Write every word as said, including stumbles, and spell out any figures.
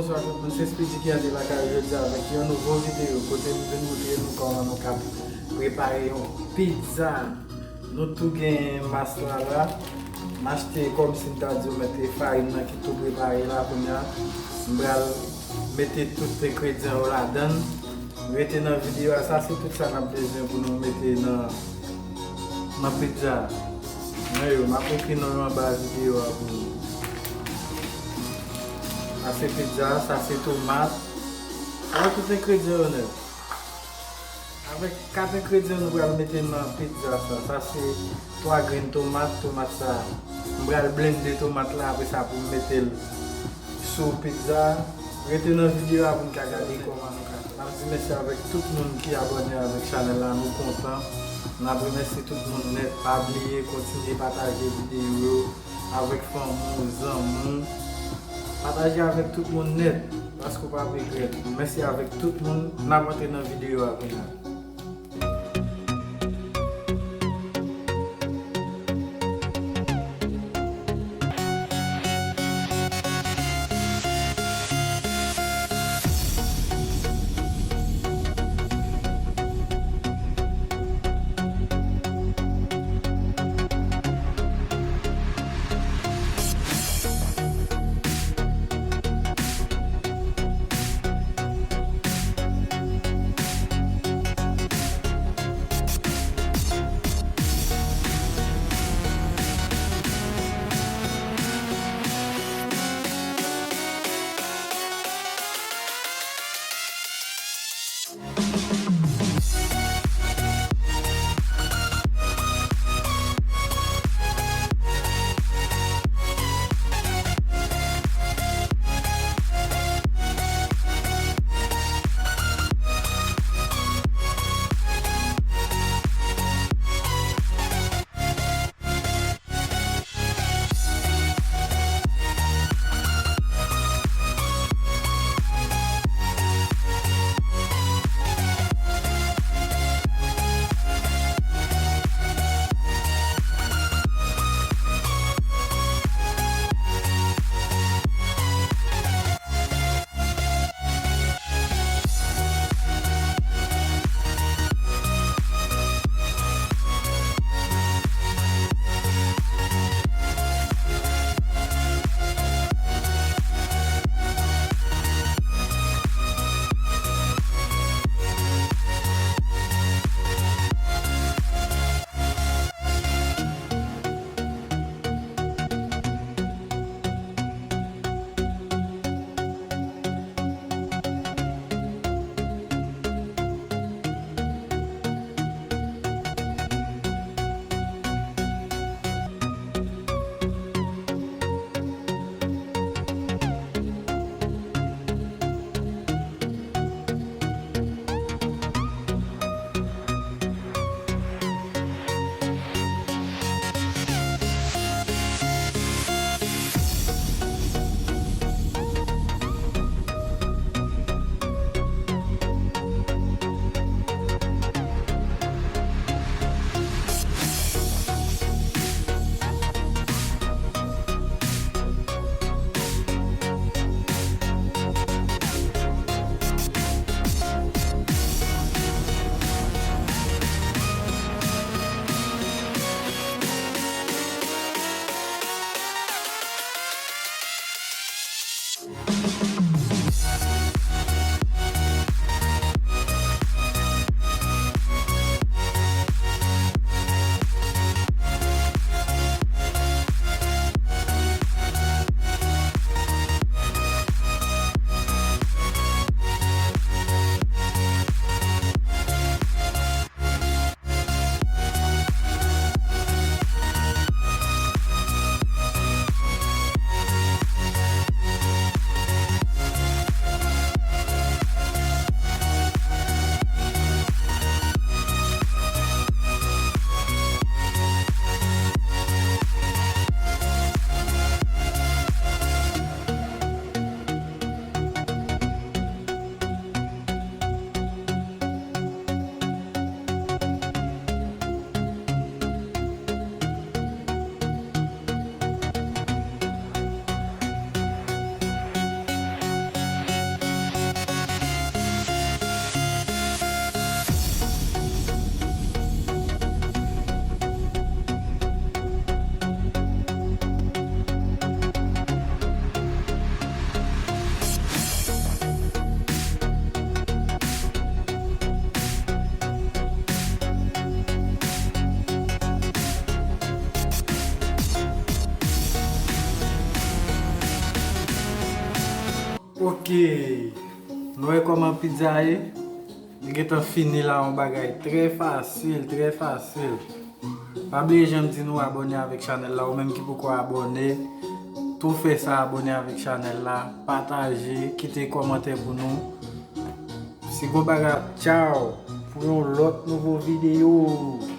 Bonswa tout moun, se Speedy ki antre lakay ou jodi a avèk yon nouvo videyo kote m vin montre nou kòman nou ka prepare yon pizza. Nou tou gen mas la la. M achte kòmsi m ta di w mete farin nan ki tou prepare la kounye a. M pral mete tout engredyan yo ladan l. Rete nan videyo a, sa se tout sa n ap bezwen pou nou mete nan, nan pizza a. Men yo, m ap ekri non yo anba videyo a pou nou. Sa se pizza, sa se tomat. Sa tout engredyan yo nèt. Avèk kat engredyan nou pral mete nan pizza sa. Sa se twa grenn tomat, tomat sa. M pral blende tomat la apre sa pou m mete l sou pizza. Rete nan videyo a pou n ka gade kòman nou ka fè. N ap di mèsi avèk tout moun ki abòne avèk chanèl la, nou kontan. N ap remèsye tout moun nèt. Pa bliye kontinye pataje videyo yo avèk fanmi w, zanmi w. Pataje avèk tout moun nèt, paske w p ap regrèt. Mèsi avèk tout moun. N ap antre nan videyo a kounye a. Ok, nou wè kòman pizza ye? Li gentan fini la, yon bagay trè fasil, trè fasil. Pa bliye jan m di nou abòne avèk chanèl la, ou menm ki poko abòne, tou fè sa, abòne avèk chanèl la, pataje, kite kòmantè pou nou. Se gon bagay, tchaw, pou yon lòt nouvo videyo.